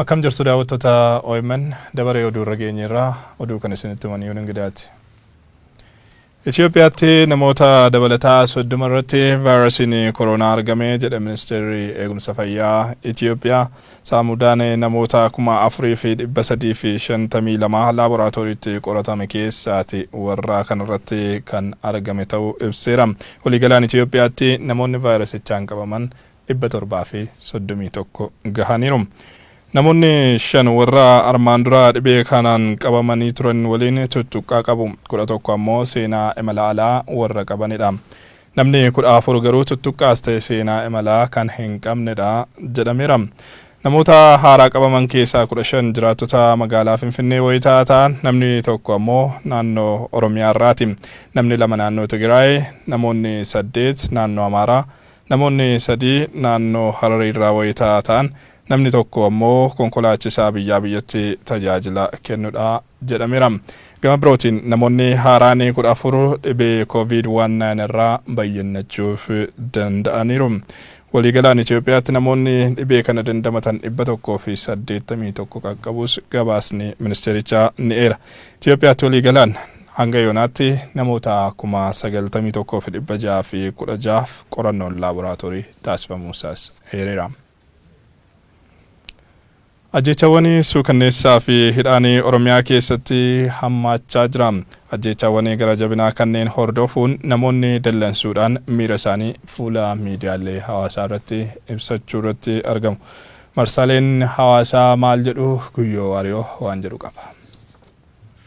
Akkam jirtu daawwattoota OMN? Dabaree oduu irra geenyeerraa, oduu kan isinitti himan Yoon Ingidaati. Itoophiyaatti namoota dabalataa 30 irratti vaayirasiin koronaa argame jedhe ministeerri eegumsa fayyaa Itoophiyaa. Saamudaan namoota 4352 laaboraatooriitti qoratame keessaati warra kanarratti kan argame ta'uu ibseera. Waliigalaan Itoophiyaatti namoonni vaayirasichaan qabaman 731 gahaniiru. Namoonni 5 warra armaan dura dhibee kanaan qabamanii turan waliin tuttuqqaa qabu. 11 ammoo seenaa imala alaa warra qabanidha. Namni 14 garuu tuttuqqaas ta'e seenaa imalaa kan hin qabnedha jedhameera. Namoota haaraa qabaman keessaa 15 jiraattota magaalaa Finfinnee wayitaa ta'an, namni tokko ammoo naannoo Oromiyaarraati. Namni 2 naannoo Tigiraay, namoonni 8 naannoo Amaaraa, namoonni 3 naannoo Harariirraa wayitaa ta'an, namni tokko ammoo konkolaachisaa biyyaa biyyatti tajaajila kennudha jedhameera. Gama birootiin namoonni haaraan 14 dhibee Covid 19 irraa bayyannachuuf danda'aniiru. Waliigalaan Itoophiyaatti namoonni dhibee kana dandamatan 181 qaqqabuus gabaasni ministeerichaa ni eera. Itoophiyaatti waliigalaan hanga yoonaatti namoota 91,616f qorannoon laaboraatoorii taasifamuusaas eereera. Ajjeechaawwan suukanneessaa fi hidhaan Oromiyaa keessatti hammaachaa jira. Ajjeechaawwan gara jabinaa kanneen hordofuun namoonni dallansuudhaan miira isaanii fuula miidiyaalee hawaasaa irratti ibsachuu irratti argamu. Marsaaleen hawaasaa maal jedhu? Guyyoo Waariyoo waan jedhu qaba.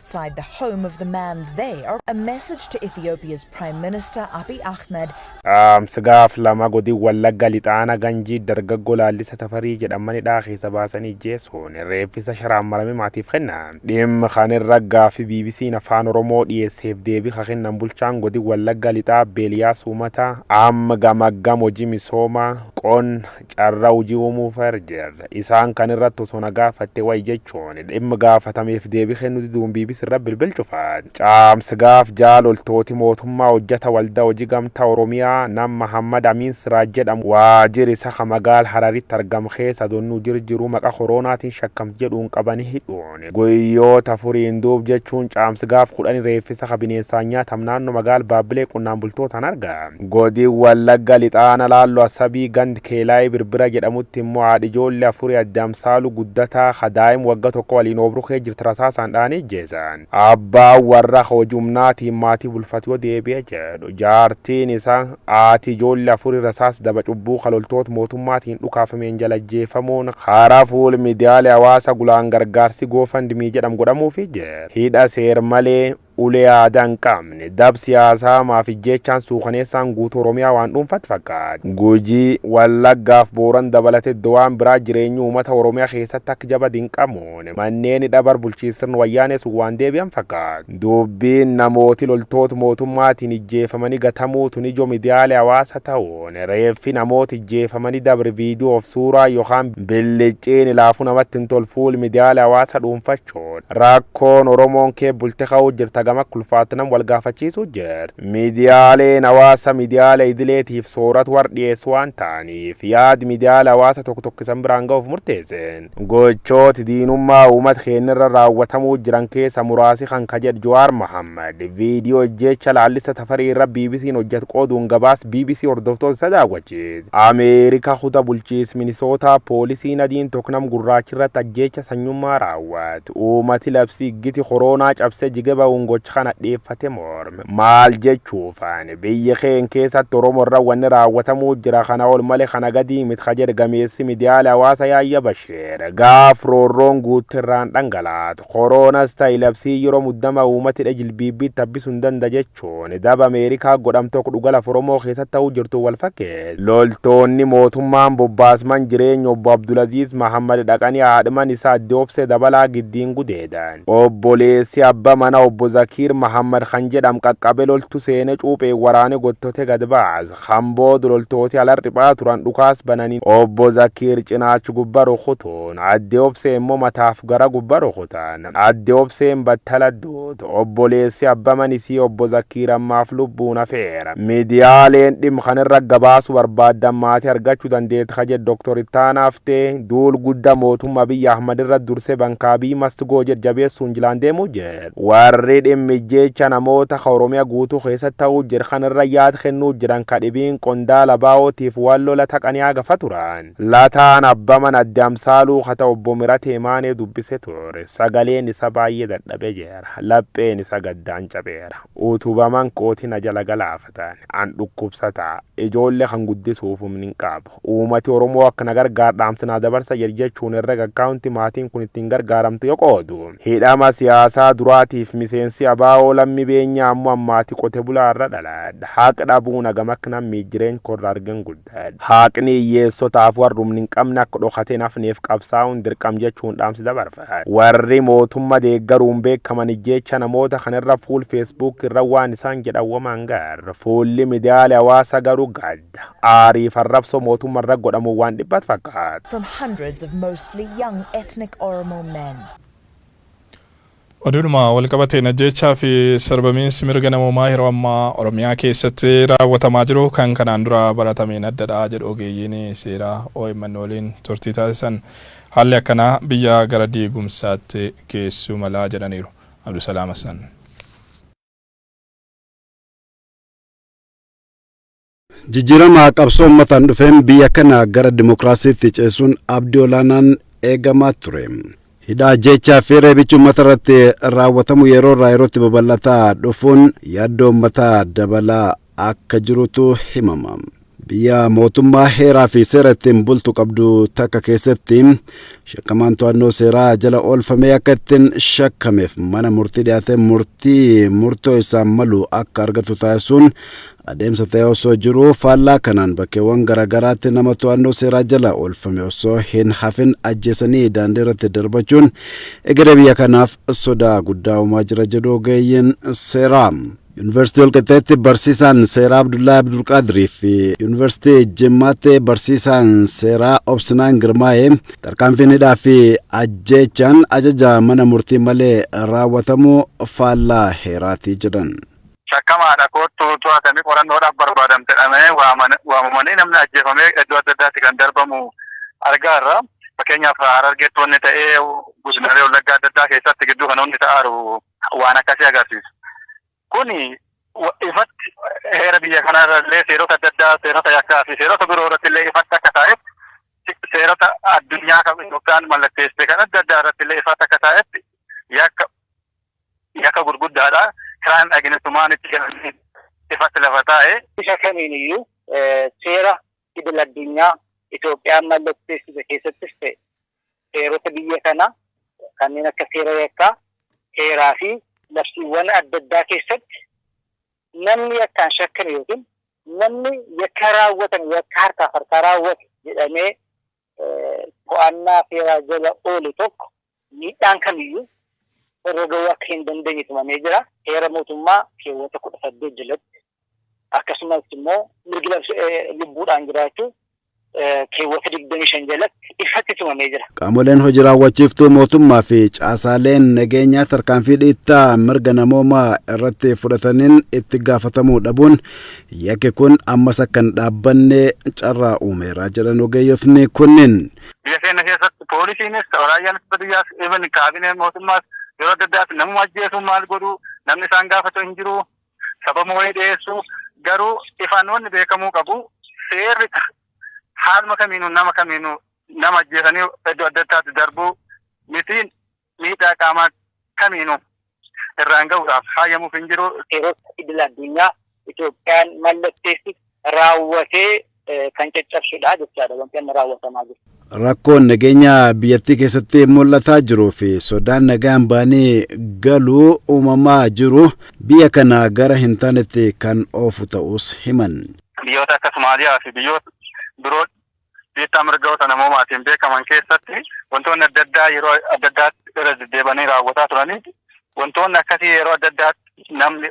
Outside the home of the man they are a message to Ethiopia's Prime Minister Abiy Ahmed. Dhaamsa gaaf 2 godin Wallagga Lixaa Aanaa Ganjii dargaggoo Laallisa Tafarii jedhamanidha keessa baasanii ijjeessuun reeffisa sharaan marame maatiif kennan. Dhimma kan irra gaaffii BBC'n Afaan Oromoo dhiyeesseef deebii ka kennan bulchaan godin Wallagga Lixaa Beeliyaas Uumataa amma gamaggam hojii misoomaa, qonna, carra hojii uumuuf jirra. Isaan kan irratti osoo na gaafatte wayi jechuun dhimma gaafatameef deebii kennuu diduun BBC irra bilbil cufan. Caamsa gaaf 6 loltooti mootummaa hojjata waldaa hojii gamtaa Oromiyaa nam Mahammad Amiin Siraaj jedhamu waajjira isa ka magaal Hararitti argamu keessa donnuu jirjiru maqa koroonaatiin shakkamti jedhuun qabanii hidhuun guyyoota 4n duub jechuun caamsa gaaf 10 reeffisa ka bineensaan nyaatam naannoo magaal Baabbilee qonnaan bultootaan argame. Godin Wallagga Lixaa Aana Laalloo Asabii gand Keelaayii Birbira jedhamutti immoo haadhi ijoollee afurii Adde Amsaaluu Guddataa ka daa'im wagga tokko waliin oobruu kee jirti rasaasaan dhahanii ijjeesan. Abbaan warra ka hojii humnaatiin maatii bulfatu yoo deebi'e jedhu jaartiin isaa haati ijoollee afurii rasaas daba cubbuu ka loltoota mootummaatiin dhukaafameen jala ajjeefamuun karaa fuul miidiyaalee hawaasa gulaan gargaarsi GoFundMe jedhamu godhamuufii jira. Hidha seer malee ulee aadaa hin qabne, dab siyaasaa hamaaf ijjeechaan suukaneessaan guutuu Oromiyaa waan dhuunfat fakkaata. Gujii, Wallaggaaf Booran dabalate iddo waan biraa jireenyi uumata Oromiyaa keessatti akka jaba dinqamuun manneen hidha bar bulchiinsa sirna Wayyaanee sun waan deebi'an fakkaata. Dubbiin namooti loltoota mootummaatiin ijjeefamanii gatamuu tun ijoo midiyaalee hawaasa ta'uun reeffi namoota ijjeefamanii dabre viidiyoof suuraa yokaan billicciin ilaafuu namatti hin tolu fuul midiyaalee hawaasa dhuunfachuun Rakkoon Oromoon kee bulte ka'uu jirta hagam akka ulfaattu nam wal gaafachiisuu jirti. Miidiyaaleen hawaasa miidiyaalee idileetiif soorat war dhiyeessu waan ta'aniif yaad miidiyaalee hawaasa tokko tokko isan biraan ga'uuf murteessen. Gochooti diinummaa uumat keennirra raawwatamuu jiran keessa muraasi kan ka jedh Jawaar Mohammad viidiyoo ijjeecha Laallisa Tafarii irra BBCn hojjat qooduun gabaas bbc hordoftoota isa daawwachiise. Ameerika kuta bulchiis Minisootaa poolisiin adiin tokk nam gurraachi irratti ajjeecha sanyummaa raawwate. Uumati labsii iggiti koroonaa cabse jige ba'uun gocha kana hadheeffate morme. Maal jechuufan biyya keen keessatti Oromo irra wanni raawwatamuu jira kana ol male kana gadii mit ka jedhe gameessi miidiyaale hawaasa Yaayya Basheer gaaf roorroon guutte irraan dhangalaatu. Koroonas ta'i labsii yeroo muddama uumati dha jilbiibbiitti habbisu hin danda jechuun daba Ameerikaa godham tokko dhuga lafa Oromoo keessatti ta'uu jirtuun wal fakkeesse. Loltoonni mootummaan bobbaasman jireenya obbo Abdulaziiz Mahammad dhaqanii haadhman isaa adde Obsee Dabalaa giddiin gudeedan. Obboleessi abba mana obbo Zakiir Mahammad kan jedham qaqqabe loltu seene cuuphee waraane gottote gad baas. Kan booda loltooti ala riphaa turan dhukaas bananii obbo Zakiir cinaachi gubbaa rukutuun adde Obsee immoo mataaf gara gubbaa rukutan. Adde Obseen battala duute. Obboleessi abba manisii obbo Zakiir ammaaf lubbuun hafeera. Miidiyaaleen dhimma kanarra gabaasuu barbaaddan maatii argachuu dandeetti ka jedhu Dr. Ittaanaa Haftee duul guddaa mootummaa Abiyyi Ahmad irra dursee bankaabii must go jedhu jabeessuun jilaan deemuu jedhu. Warri dhimmi jecha namoota ka Oromiyaa guutuu keessatti ta'uu jira kanarra yaada kennuu jiran ka dhibiin qondaala baa'ootiif waan lola taqanii agafa turan. Lataan abba mana adde Amsaaluu ka ta'e obbo Miratee Maanee dubbise ture. Sagaleen isa baay'ee dadhabee jira. Lapheen isa gaddaan cabeera. Utubaman kooti na jala galaafatan. An dhukkubsataa. Ijoollee kan guddisuuf humni hin qabu. Uummati Oromoo akka na gargaar dhaamsa naa dabarsa jedhu jechuun herrega akkaawunti maatiin kun ittiin gargaaramtu yoo qoodu. Hidhama siyaasaa duraatiif miseensi ABO Lammi Beenyaa ammoo ammaati qote bulaa irra dhaladha. Haqa dhabuun hagam akka namni jireenya korra argan guddadha. Haqni hiyyeessotaaf warra humni hin qabne akka dhokatee nafneef qabsaa'uun dirqam jechuun dhaamsi dabarfata. Warri mootummaa deeggaruun beekaman jecha namoota kanarra fuul Facebook irra waan isaan jedhan wamaan garra. Fuulli miidiyaalee hawaasaa garuu gadda. Aarii farrabsoo mootummaa irra godhamu waan dhibbat fakkaata. From hundreds of mostly young ethnic Oromo men. Oduudhuma walqabateen, ajjeechaa fi sarbamiinsi mirga namoomaa yeroo ammaa Oromiyaa keessatti raawwatamaa jiru kan kanaan dura baratameen addadha jedhu ogeeyyiin seeraa OMN waliin turtii taasisan. Haalli akkanaa biyya gara diigumsaatti geessuu malaa jedhaniiru. Abdusalaam Hassan. Jijjiirama qabsoo uummataan dhufeen biyya kana gara dimokiraasiitti ceessuun abdii olaanaan eegamaa ture. Hidhaa, jechaa fi reebichi uummata irratti raawwatamu yeroo irraa yerootti babal'ataa dhufuun yaaddoo uummataa dabalaa akka jirutu himama. Biyya mootummaa heeraa fi seera ittiin bultu qabdu takka keessatti shakkamaan to'annoo seeraa jala oolfamee akka ittiin shakkameef mana murtii dhiyaatee murtii murtoo isaan malu akka argatu taasisuun adeemsa ta'e osoo jiruu, faallaa kanaan bakkeewwan garaagaraatti nama to'annoo seeraa jala oolfame osoo hin hafin ajjeesanii daandii irratti darbachuun egeree biyya kanaaf sodaa guddaa uumaa jira jedhu ogeeyyiin seeraa. Yuunivarsiitii Walqixxeetti barsiisaan seeraa Abdullaa Abdulqaadirii fi Yuunivarsiitii Jimmaatti barsiisaan seeraa Obsinaan Girmaa'ee tarkaanfiin hidhaa fi ajjeechaan ajaja mana murtii malee raawwatamu faallaa heeraatii jedhan. Shakkamaadha, kootu to'atamee qorannoodhaaf barbaadamte jedhamee waamamanii namni ajjeefamee iddoo adda addaatti kan darbamu argaa irra. Fakkeenyaaf, Harargeetti wanni ta'ee, godinaalee Wallaggaa adda addaa keessatti gidduu kan wanni ta'aaru waan akkasii agarsiisa. Kuni ifatti heera biyya kanarra illee, seerota adda addaa, seerota yakkaa fi seerota biroo irratti illee ifatti akka ta'etti, seerota addunyaa kan Itoophiyaan mallatteessite kan adda addaa irratti illee ifatti akka ta'etti yakka gurguddaadha. Crime against humanity jedhamee ifatti lafa taa'e. Isa kamiin iyyuu seera idil addunyaa Itoophiyaan mallatteessite keessattis ta'e seerota biyya kanaa kanneen akka seera yakkaa, heeraa fi labsiiwwan adda addaa keessatti namni yakkaan shakkame yookiin namni yakka raawwatan, yakka harkaaf harkaa raawwate jedhamee to'annaa seeraa jala oole tokko miidhaan kamiyyuu irra gahuu akka hin dandeenye tumamee jira. Heera mootummaa keewwata 18 jalatti, akkasumas immoo mirgi lubbuudhaan jiraachuu keewwata 25 jalatti ifatti tumamee jira. Qaamoleen hojii raawwachiiftuu mootummaa fi caasaaleen nageenyaa tarkaanfii dhiittaa mirga namoomaa irratti fudhataniin itti gaafatamuu dhabuun yakki kun ammas akka hin dhaabbanne carraa uumeera jedhan ogeeyyotni kunniin. Biyya keenya keessatti poolisiinis, raayyaan ittisa biyyaas, even kaabineen mootummaas yeroo adda addaatti namuma ajjeesuun maal godhu, namni isaan gaafatu hin jiru, sababa wayii dhiyeessu. Garuu ifaan wanni beekamuu qabu, seerri haaluma kamiinuu nama kamiinuu nama ajjeesanii iddoo adda addaatti darbuu miti, miidhaa qaamaa kamiinuu irraan gahuudhaaf haayyamuuf hin jiru. Seerota idil addunyaa Itoophiyaan mallatteessi raawwatee kan caccabsudha jechaadha wanti amma raawwatamaa jiru. Rakkoon nageenya biyyattii keessatti mul'ataa jiruu fi sodaan nagaan ba'anii galuu uumamaa jiru biyya kana gara hin taanetti kan oofu ta'us himan. Biyyoota akka Somaaliyaa fi biyyoota biroo dhiittaa mirgoota namoomaatiin beekaman keessatti wantoonni adda addaa yeroo adda addaatti irra deddeebanii raawwataa turanii Wantoonni akkasii yeroo adda addaatti namni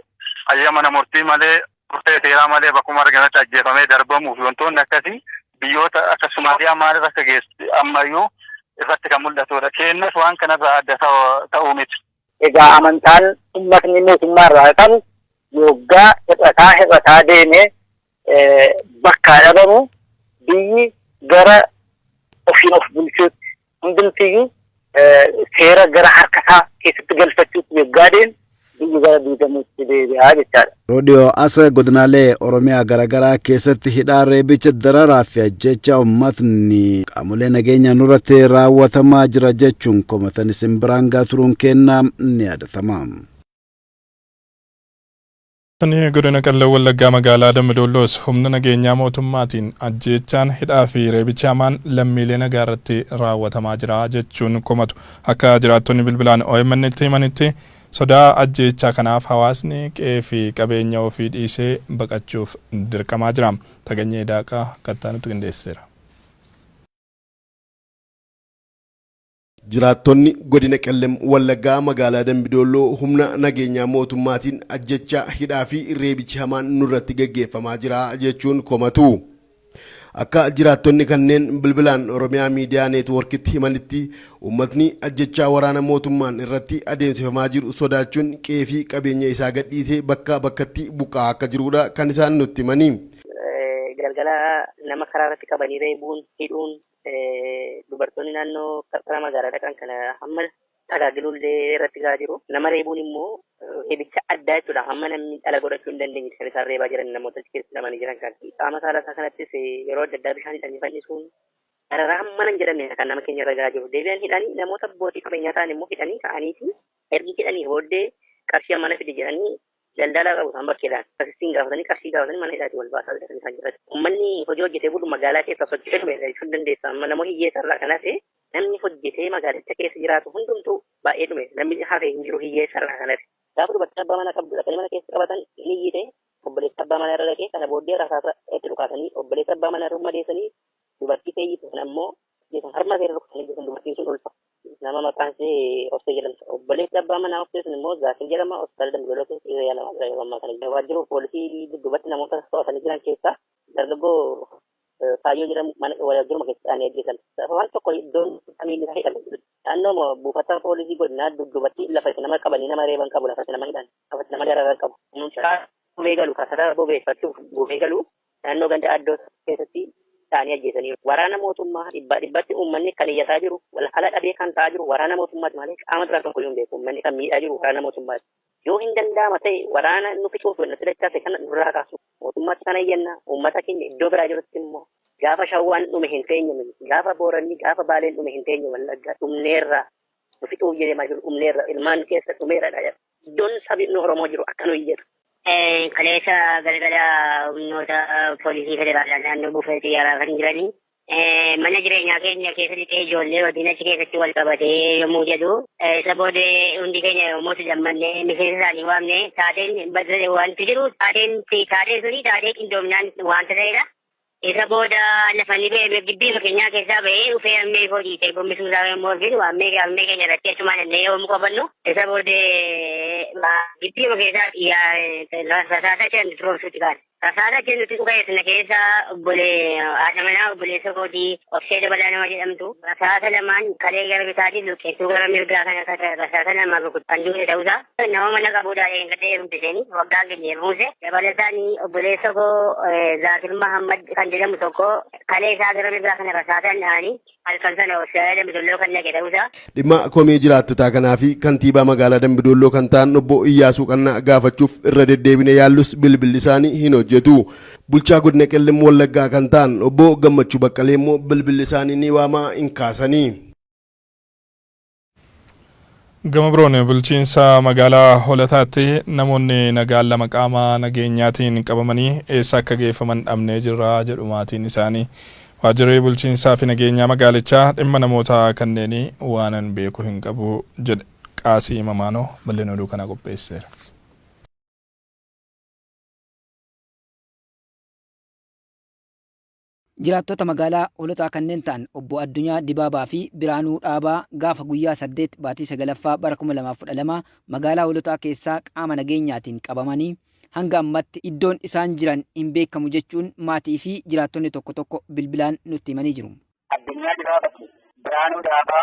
ajaja mana murtii malee, murtee seeraa malee bakkuma argametti ajjeefamee darbamuu fi wantoonni akkasii biyyoota akka Somaaliyaa maalirra akka geessu ammayyuu ifatti kan mul'atudha. Keenyas waan kanarraa adda ta'uu miti. Egaa amantaan uummatni mootummaa irraa qabu yoggaa hir'ataa hir'ataa deemee bakkaa dhabamu, biyyi gara ofiin of bulchuutti, hundumtiyyuu seera gara harka isaa keessatti galfachuutti yoggaa deemu, biyyi gara diigamuutti deebi'aa jechaadha. Yeroo dhiyoo as godinaalee Oromiyaa garaagaraa keessatti hidhaa, reebicha, dararaa fi ajjecha uummatni qaamolee nageenyaa nurratti raawwatamaa jira jechuun komatan isin biraan gaa turuun kennaa ni yaadatama. Godina Qellem Wallaggaa magaalaa Dambidoolloos humna nageenyaa mootummaatiin ajjeechaan, hidhaa fi reebichi hamaan lammiilee nagaa irratti raawwatamaa jira jechuun komatu. Akka jiraattonni bilbilaan OMN itti himanitti, sodaa ajjeechaa kanaaf hawaasni qe'ee fi qabeenya ofii dhiisee baqachuuf dirqamaa jira. Taganyee Daaqaa kattaa nutti qindeesseera. Jiraattonni godina Qellem Wallaggaa magaalaa Dambidoolloo humna nageenyaa mootummaatiin ajjechaa, hidhaa fi reebichi hamaan nurratti gaggeeffamaa jira jechuun komatu. Akka jiraattonni kanneen bilbilaan Oromiyaa Miidiyaa Neetwoorkitti himanitti, uummatni ajjechaa waraana mootummaan irratti adeemsifamaa jiru sodaachuun qe'ee fi qabeenya isaa gadhiisee bakkaa bakkatti buqqa'aa akka jirudha kan isaan nutti himani. Galgala nama karaa irratti qabanii reebuun, hidhuun, dubartoonni naannoo qarqara magaalaa dhaqan kana hamma tajaajilullee irratti gahaa jiru. Nama reebuun immoo reebicha addaa jechuudha. Hamma namni dhala godhachuu hin dandeenye kan isaan reebaa jiran namoota achi keessa hidhamanii jiran kan. Qaama saala isaa kanattis yeroo adda addaa bishaan hidhanii fannisuun dararaa hamma nan jedhamne kan nama keenya irra gahaa jiru. Deebi'an hidhanii namoota abbootii qabeenyaa ta'an immoo hidhanii ka'aniiti ergi hidhanii booddee qarshii hammana fide jedhanii daldala qabu isaan bakkeedhaan akkasittiin gaafatanii, qarshii gaafatanii mana hidhaatii wal baasaa kan isaan jiran. Uummanni hojii hojjetee bulu magaalaa keessa socho'ee dhume jechuun dandeessa. Amma nama hiyyeessa irraa kan hafe, namni hojjetee magaalicha keessa jiraatu hundumtuu baay'ee dhume, namni hafe hin jiru hiyyeessa irraa kan hafe. Gaafa dubartii abbaa manaa qabdu dhaqanii mana keessa qabatan, inni iyyite, obboleessa abbaa manaa irra dhaqee, kana booddee rasaasa itti dhukaasanii obboleessa abbaa manaa irra madeessanii, dubartii feeyyitu sana immoo harma seera rukutanii jechuun, dubartiin sun ulfa. Nama maqaan ishee Obsee jedhamtu. Obboleessi abbaa manaa Obsee sun immoo Zaakir jedhama. Hospitaala Dambidooloo keessa dhiirri yaalamaa jira yeroo ammaa kana. Waajjira poolisii dudduubatti namoota to'atanii jiran keessaa dargaggoo Kaayyoo jedhamu mana waajjiruma keessa ta'anii ajjeesan. Waan tokko iddoon miilli isaa hidhame jiru. Naannoo buufata poolisii godinaa dudduubatti lafa itti nama qabanii nama reeban qabu, lafa itti nama hidhan, lafa itti nama dararan qabu. Mucaa gubee galu kasaraa bobeeffachuuf gubee galu naannoo ganda addoo keessatti ta'anii ajjeesaniiru. Waraana mootummaa dhibbaa dhibbatti uummanni kan iyyataa jiru, wal haala dhabee kan ta'aa jiru waraana mootummaati malee qaama biraa tokko iyyuu hin beeku. Uummanni kan miidhaa jiru waraana mootummaati. Yoo hin danda'ama ta'e waraana nu fixuuf nutti dachaase kana nurraa kaasu. Mootummaatti kana iyyanna. Uummata keenya iddoo biraa jirutti immoo, gaafa Shawwaan dhume hin teenye nuyi. Gaafa Booranni, gaafa Baaleen dhume hin teenye. Wallaggaa dhumneerra, nu fixuuf deemaa jiru, dhumneerra, ilmaan keessa dhumeeradha. Iddoon sabni Oromoo jiru akka nu iyyatu. Kaleessa galgala humnoota poolisii federaalaa naannoo buufata xiyyaaraa kan jiranii mana jireenyaa keenya keessa lixee ijoollee wajjin achi keessatti wal qabatee yommuu jedhu, isa booddee hundi keenya yommuu itti dammannee miseensa isaanii waamne, taateen wanti jiru taateen taateen suni taatee qindoominaan wanta ta'edha. Isa booda lafa inni ba'e gibbii keenyaa keessaa ba'ee dhufee ammee koo dhiitee gombisuu isaa yommuu arginu, ammee ammee keenya irratti achumaan illee yommuu qabannu, isa booddee gibbii keessaa rasaasa isheen nutti roobsuutti kaane. Rasaasa isheen nutti dhukeessine keessaa obbolee haadha manaa obboleessa kootii Obsee Dabalaa nama jedhamtu rasaasa lamaan kalee gara bitaatiin luqqeessuu gara mirgaa kana rasaasa lamaan rukutan duute ta'uusaa, nama mana qabuudhaa eeggatee heerumte isheen waggaa keenya heerumse. Dabalataan obboleessa koo Zaakir Mahammad kan jedhamu tokko kalee isaa gara mirgaa kana rasaasaan dhahanii halkan sana hospitaala Dambidolloo kan dhaqe ta'uusaa. Dhimma komii jiraattotaa kanaa fi kantiibaa magaalaa Dambidolloo kan ta'an obbo Iyyaasuu Qannaa gaafachuuf irra deddeebine yaallus bilbilli isaanii hin hojjetu. Bulchaa godina Qellem Wallaggaa kan ta'an obbo Gammachuu Baqqalee immoo bilbilli isaanii ni waamaa hin kaasanii. Gama biroon bulchiinsa magaalaa Holataatti namoonni nagaan lama qaama nageenyaatiin qabamanii eessa akka geeffaman dhabnee jirra jedhu maatiin isaanii. Waajjirri bulchiinsaa fi nageenyaa magaalichaa dhimma namoota kanneenii waanan beeku hin qabu jedhe. Qaasii Mamaanoo bal'ina oduu kanaa qopheesseera. Jiraattota magaalaa Holotaa kanneen ta'an obbo Addunyaa Dibaabaa fi Biraanuu Dhaabaa gaafa guyyaa 8 baatii 9ffaa bara 2012 magaalaa Holotaa keessaa qaama nageenyaatiin qabamanii hanga ammatti iddoon isaan jiran hin beekamu jechuun maatii fi jiraattonni tokko tokko bilbilaan nutti himanii jiru. Addunyaa Dibaabaa fi Biraanuu Dhaabaa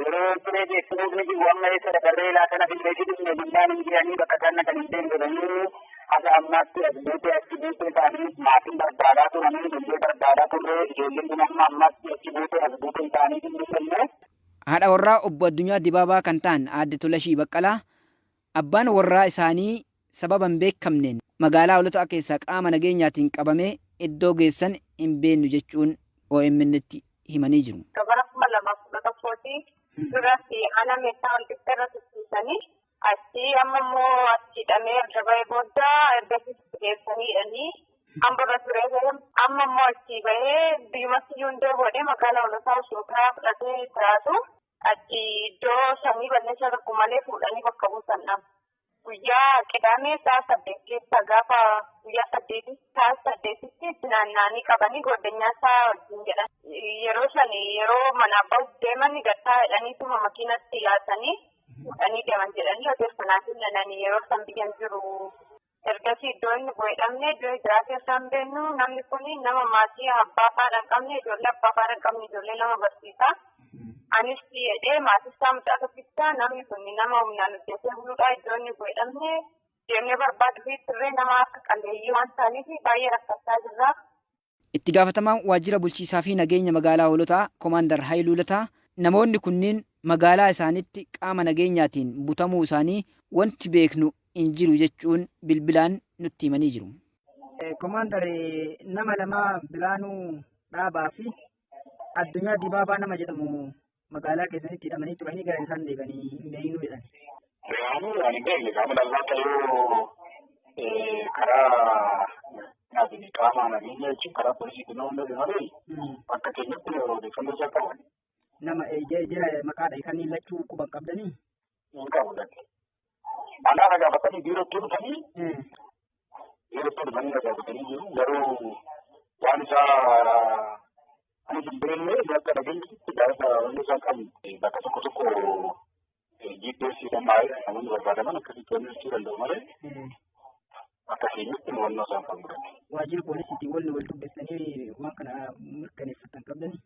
yeroo siree geessinuuf ni jiru amma eessa dabarree laata na fillee jedhumne jennaan hin jiranii bakka isaan naqan hin beeknu jedhanii haga ammaatti as buutee achi buutee isaanii maatiin barbaadaa turanii ijoollee barbaadaa turre ijoolleen kun amma ammaatti achi buutee as buutee isaanii hin dhufne. Haadha warraa obbo Addunyaa Dibaabaa kan ta'an Aadde Tolashii Baqqalaa abbaan warraa isaanii sababa hin beekamneen magaalaa Holotaa keessaa qaama nageenyaatiin qabamee iddoo geessan hin beeknu jechuun OMN'tti himanii jiru. Bara 2011ti duratti ana meeshaa wal qixxee irra tursiisanii achii amma immoo achi hidhamee erga bahee booda ergasii geessanii hidhanii hamba turee amma immoo achii bahee biyyumatti iyyuu hundee godhee magaalaa Holotaa osoo karaa fudhatee jiraatu achi iddoo samii balleessaa tokko malee fuudhanii bakka buusan dhama. Guyyaa Qidaamee sa'a 8 keessa gaafa guyyaa 8 sa'a 8tti itti naanna'anii qabanii goddanyaa isaa wajjin jedhan. Yeroo sani yeroo manaa bahuuf deeman gattaa jedhaniituma makiinatti yaasanii fuudhanii deeman jedhanii odeeffannaa kennanii yeroo san biyyan jiru. Ergasii iddoo inni bu'ee dhabne, iddoo jiraatee isaan beeknu. Namni kun nama maatii abbaa faadha hin qabne, ijoollee abbaa faadha hin qabne, ijoollee nama barsiisa. Anis jedhee maatii isaa mucaa tokkichaa. Namni kun nama humnaan hojjetee buluudha. Iddoo inni bu'ee dhabne, deemnee barbaadu fi sirree nama akka qalleeyyii waan ta'aniif baay'ee rakkachaa jirra. Itti gaafatamaan waajjira bulchiisaa fi nageenya magaalaa Holotaa Komaandar Haayiluu Lataa namoonni kunniin magaalaa isaaniitti qaama nageenyaatiin butamuu isaanii wanti beeknu hin jiru jechuun bilbilaan nutti himanii jiru. Komaandar, nama lama Biraanuu Dhaabaa fi Addunyaa Dibaabaa nama jedhamu magaalaa keessatti hidhamanii turanii gara isaan deebi'anii hin beeknu jedhan. Biraanuu waan hin beekne, qaama lallaa ta'uu karaa naatiin qaama nageenya jechuun karaa poolisii kennuu hin malee akka keenyatti odeeffannoo isaa qaban. Nama jira maqaadha kan lachuu quban qabdanii? Hin qabu lakki. Anaa na gaafatanii biirootti dhufanii na gaafatanii jiru, garuu waan isaa ani hin beekne. Bakka nageenyatti gaafa wanni isaan qabu bakka tokko tokko GPS maal namoonni barbaadaman akkasitti wanni jechuu danda'u malee akka keenyatti hubannoo isaan qabu. Waajjira poolisiitiin wanni wal dubbistanii waan kana mirkaneeffatan qabdanii?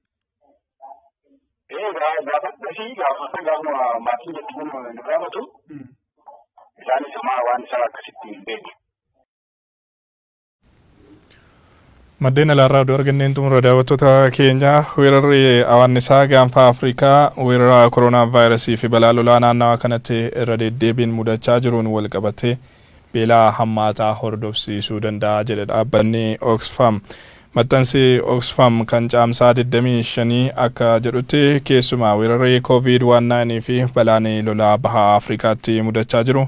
Ee, gaafadha fi gaafata gaafuma maatiin jechuun nu gaafatu, isaanis homaa waan isaa akkasitti hin beekne. Maddeen alaarraa oduu arganneen xumura, daawwattoota keenya. Weerarri awaannisaa gaanfa Afrikaa weerara koronaa vaayirasii fi balaa lolaa naannawa kanatti irra deddeebiin mudachaa jiruun wal qabatee beelaa hammaataa hordofsiisuu danda'a jedhe dhaabbanni Oxfam. Maxxansi Oxfam kan caamsaa 25 akka jedhutti, keessumaa weerarri COVID-19 fi balaan lolaa baha Afrikaatti mudachaa jiru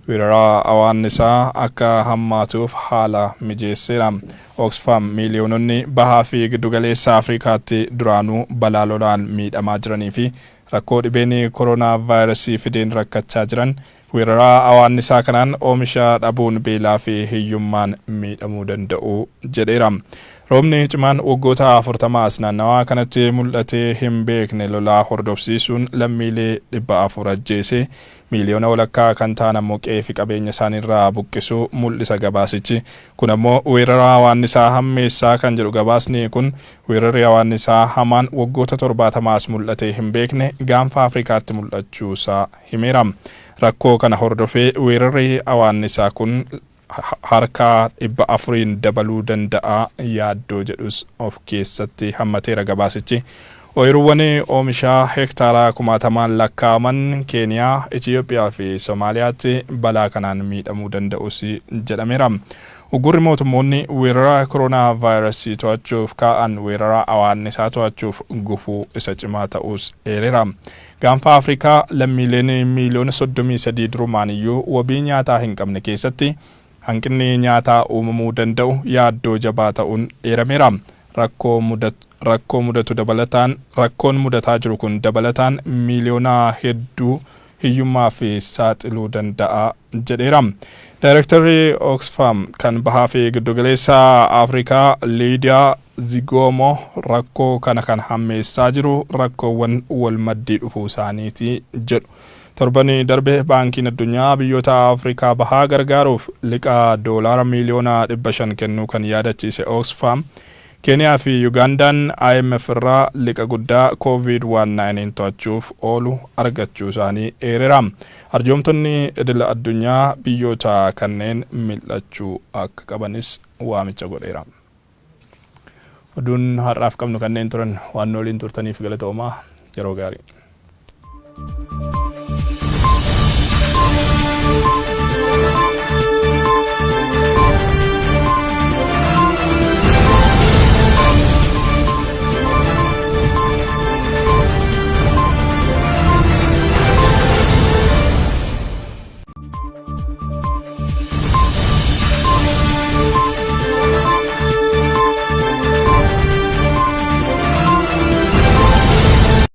weerara awaannisaa akka hammaatuuf haala mijeesseera. Oxfam miiliyoononni bahaa fi giddugaleessa Afrikaatti duraanuu balaa lolaan miidhamaa jiranii fi rakkoo dhibeen koronaa vaayirasii fideen rakkachaa jiran weerara awaannisaa kanaan oomisha dhabuun beelaa fi hiyyummaan miidhamuu danda'u jedheera. Roobni cimaan waggoota 40 as naannawaa kanatti mul'atee hin beekne lolaa hordofsiisuun lammiilee 400 ajjeese, 1.5 miliyoona kan ta'an ammoo qe'ee fi qabeenya isaaniirraa buqqisuu mul'isa gabaasichi. Kun ammoo weerara awaannisaa hammeessaa kan jedhu gabaasni kun, weerarri awaannisaa hamaan waggoota 70 as mul'atee hin beekne gaanfa Afrikaatti mul'achuusaa himeera. Rakkoo kana hordofee weerarri awaannisaa kun harka 400n dabaluu danda'a yaaddoo jedhus of keessatti hammateera gabaasichi. Ooyiruuwwan oomishaa hektaaraa kumaatamaan lakkaa'aman Keeniyaa, Itiyoophiyaa fi Somaaliyaatti balaa kanaan miidhamuu danda'us jedhameera. Uggurri mootummoonni weerara koronaa vaayirasii to'achuuf kaa'an weerara awaannisaa to'achuuf gufuu isa cimaa ta'us eereera. Gaanfa Afrikaa lammiileen 33 miliyoona durumaan iyyuu wabii nyaataa hin qabne keessatti hanqinni nyaataa uumamuu danda'u yaaddoo jabaa ta'uun eerameera. Rakkoo mudatu dabalataan, rakkoon mudataa jiru kun dabalataan miiliyoona hedduu hiyyummaa fi saaxiluu danda'a jedheera. Daayirektarri Oxfam kan bahaa fi giddugaleessa Afrikaa Liidiyaa Zigoomoo rakkoo kana kan hammeessaa jiru rakkoowwan wal maddii dhufuu isaaniiti jedhu. Torbani darbe Baankiin Addunyaa biyyoota Afrikaa Bahaa gargaaruuf liqaa doolaara miiliyoona 500 kennuu kan yaadachiise Oxfam, Keeniyaa fi Yugaandaan IMF irraa liqa guddaa Covid-19 to'achuuf oolu argachuu isaanii eereera. Arjoomtonni idila addunyaa biyyoota kanneen mil'achuu akka qabanis waamicha godheera. Oduun har'aaf qabnu kanneen turan. Waan waliin turtaniif galatoomaa, yeroo gaarii.